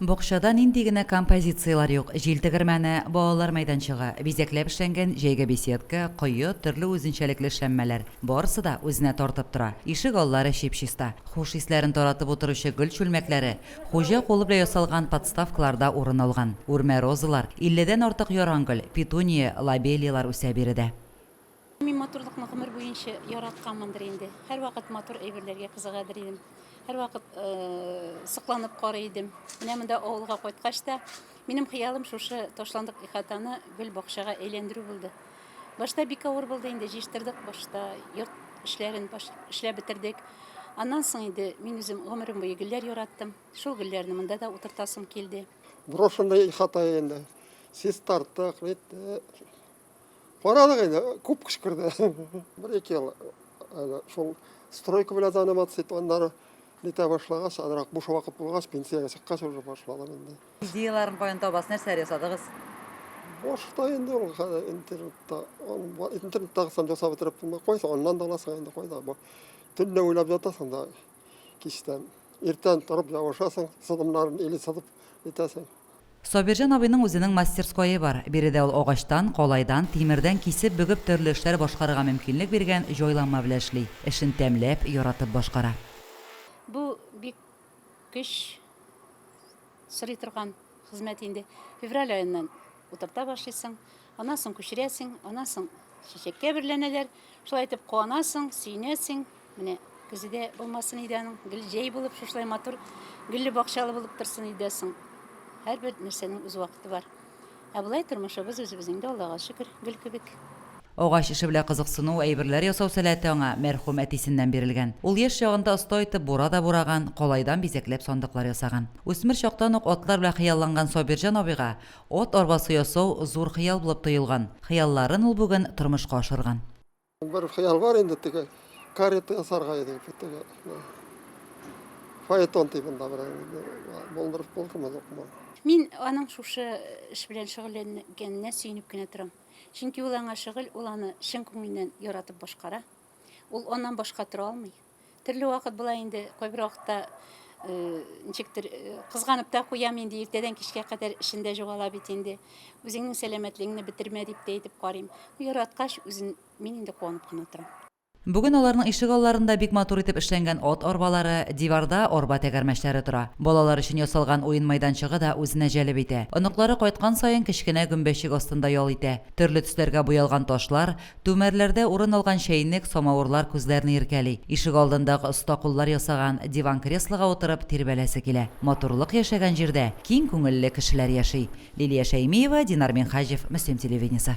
Бакчада нинди генә композицияләр юк, җил тегермәне, балалар мәйданчыгы, бизәкләп эшләнгән җәйге беседка, кое, төрле үзенчәлекле эшләнмәләр, барысы да үзенә тартып тора. Ишек аллары чип-чиста. Хуш исләрен таратып утыручы гөл чүлмәкләре, хуҗа кулы белән ясалган подставкаларда урын алган. Үрмә розалар, илледән артык яран гөл, петуния, лобелияләр үсә биредә. Мин матурлыкны гомер буенча яратканмындыр инде. Һәрвакыт матур әйберләргә кызыгадыр идем. Һәрвакыт сокланып карый идем. Менә монда авылга кайткач та, минем хыялым шушы ташландык ихатаны гөл бакчага әйләндерү булды. Башта бик авыр булды инде, җыештырдык башта, йорт эшләрен эшләп бетердек. Аннан соң инде мин үзем гомерем буе гөлләр яраттым. Шул гөлләрне монда да утыртасым килде. Брошенный ихата инде. Чистарттык, ниттек. Карадык инде, күп көч керде. Бер-ике ел әле шул стройка белән заниматься итеп, аннары нитә башлагач, азрак буш вакыт булгач, пенсиягә чыккач уже башладым инде. Идеяләрен каян табасыз, нәрсәләр ясадыгыз? Башта инде ул хәзер интернетта, интернеттагысын ясап бетереп булмый, кайсы аннан да аласың инде, кайда бу. Төнлә уйлап ятасың да кичтән. Иртән торып ябышасың, сызымнарын или сызып нитәсең. Сабирҗан абыйның үзенең мастерское бар. Биредә ул агачтан, калайдан, тимердән кисеп-бөгеп төрле эшләр башкарырга мөмкинлек биргән җайланма белән эшли. Эшен тәмләп, яратып башкара. Бу бик көч сорый торган хезмәт инде. Февраль аеннан утырта башлыйсың, аннан соң күчерәсең, аннан соң чәчәккә берләнәләр. Шулай итеп куанасың, сөенәсең. Менә көзе дә булмасын иде аның. Гел җәй булып, шушылай матур гөлле бакчалы булып торсын иде соң. Һәрбер нәрсәнең үз вакыты бар. Ә болай тормышыбыз үзебезнең дә, Аллага шөкер, гөл кебек. Агач эше белән кызыксыну, әйберләр ясау сәләте аңа мәрхүм әтисеннән бирелгән. Ул яшь чагында оста итеп бура да бураган, калайдан бизәкләп сандыклар ясаган. Үсмер чактан ук атлар белән хыялланган Сабирҗан абыйга ат арбасы ясау зур хыял булып тоелган. Хыялларын ул бүген тормышка ашырган. Бер хыял бар инде теге карета ясарга иде теге фаэтон тибында бер булдырып булдымы юкмы. Мин аның шушы эш белән шөгыльләнгәненә сөенеп кенә торам. Чөнки ул аңа шөгыль, ул аны чын күңеленнән яратып башкара. Ул аннан башка тора алмый. Төрле вакыт була инде, кайбер вакытта ничектер кызганып та куям инде, иртәдән кичкә кадәр эшендә югала бит инде. Үзеңнең сәламәтлегеңне бетермә дип тә әйтеп карыйм. Яраткач, үзен мин инде куанып кына торам. Бүген аларның ишегалларында бик матур итеп эшләнгән ат арбалары, диварда арба тәгәрмәчләре тора. Балалар өчен ясалган уен майданчыгы да үзенә җәлеп итә. Оныклары кайткан саен кечкенә гөмбәчек астында ял итә. Төрле төсләргә буялган ташлар, Түмәрләрдә урын алган чәйнек, самавырлар күзләрне иркәли. Ишегалдындагы оста куллар ясаган диван-креслога утырып тирбәләсе килә. Матурлык яшәгән җирдә киң күңелле кешеләр яши. Лилия Шәймиева, Динар Минһаҗев, Мөслим телевидениесе.